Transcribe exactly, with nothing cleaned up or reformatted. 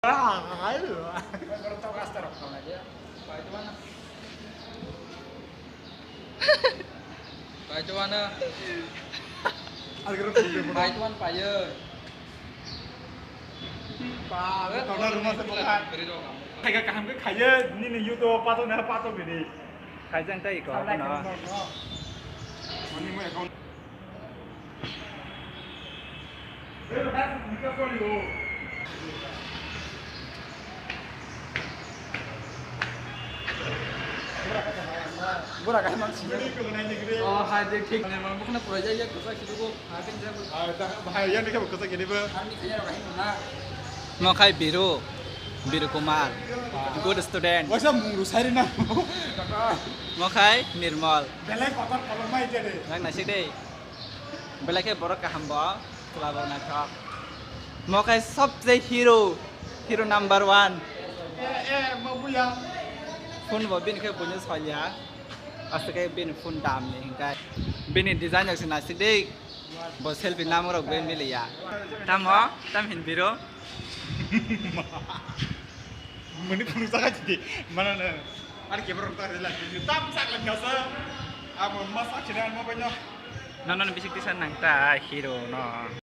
Ah, ayo. Paituana. Paituan payo. Ba, tona ruma se buka. Khaika kaham ke khaye, nini YouTube pato na pato bini. Khaijang tai ko, no. Mani mo account. Bura kaham ang sini. Oh, hai, dek, thik. Mane, mane, bukhuna pura jai, ya, kusa, khidugo. Ah, da, bahai, ya, ni khe kusa gini ba. Mo khai Biru, Biru Kumar, good student. Waisa mung ru sari na. Mo khai Nirmal. Belai kotor kolom mai jade. Nang nasik dei. Belai khe borok kaham bo, chwla bo naithok. Mo khai sobse hero, hero number one. Eh, eh, mo buya. Phone bo bini khe buino solya. Aswk khe bini phone dam ni hingkai. Bini design rok se nasik dei. Bo selfie nam rok be miliya. Tamo, tam hin biro. Mani phunuk saka jidi. Mana na. Ar ke borok ta rela. Tam sak la nyasa. Abo masak chida mo banyo. Nono bisik tisa nang ta hero no.